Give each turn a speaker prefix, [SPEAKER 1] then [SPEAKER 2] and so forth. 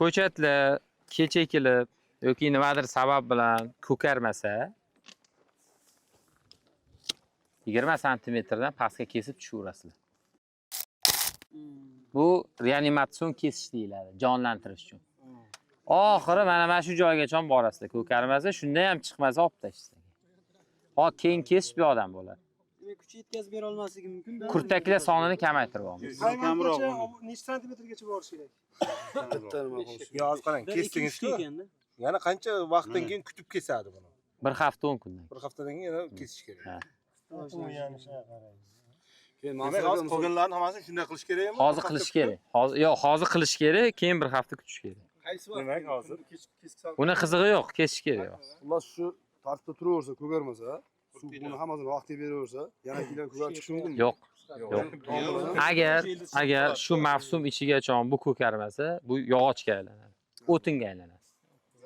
[SPEAKER 1] Ko'chatlar kech ekilib yoki nimadir sabab bilan ko'karmasa, 20 santimetrdan pastga kesib tushaverasizlar. Bu reanimatsion kesish deyiladi, jonlantirish uchun. Oxiri mana shu joygacha borasizlar, ko'karmasa, shunda ham chiqmasa olib tashlaysizlar. Hop, keyin kesish bu yoqdan bo'ladi.
[SPEAKER 2] Demak, kuch yetkazib bera olmasligi mumkin.
[SPEAKER 1] Kurtaklar sonini kamaytirib olamiz.
[SPEAKER 3] Qay
[SPEAKER 4] Kamroq
[SPEAKER 3] vaqtgacha,
[SPEAKER 4] uni.
[SPEAKER 3] necha santimetrgacha borish kerak?
[SPEAKER 5] Bitta nima qilish.
[SPEAKER 6] Yo, hozir qarang,
[SPEAKER 2] Bir, ikki,
[SPEAKER 6] kesdingiz-ku.
[SPEAKER 2] uchta ekanda.
[SPEAKER 6] Yana qancha vaqtdan keyin kutib kesadi buni?
[SPEAKER 1] Bir hafta 10 kundan.
[SPEAKER 6] Bir haftadan keyin yana kesish kerak.
[SPEAKER 1] Ha.
[SPEAKER 5] Keyin
[SPEAKER 6] Demak,
[SPEAKER 5] masalan
[SPEAKER 6] hozir qolganlarni hammasini shunday qilish kerakmi?
[SPEAKER 1] Hozir qilish kerak. Hozir yo'q, hozir qilish kerak, keyin bir hafta kutish kerak.
[SPEAKER 3] Qaysi vaqt?
[SPEAKER 6] Demak, hozir.
[SPEAKER 1] Uni qizig'i yo'q, kesish kerak hozir.
[SPEAKER 5] Xullas shu tartibda turaversa, ko'karmasa, suv buni hammasini vaqtida beraversa, yana keyin ko'karib chiqishi mumkinmi?
[SPEAKER 1] Yo'q. Yo'q. Agar shu mavsum ichigacha bu ko'karmasa, bu yog'ochga aylanadi. O'tinga aylanadi.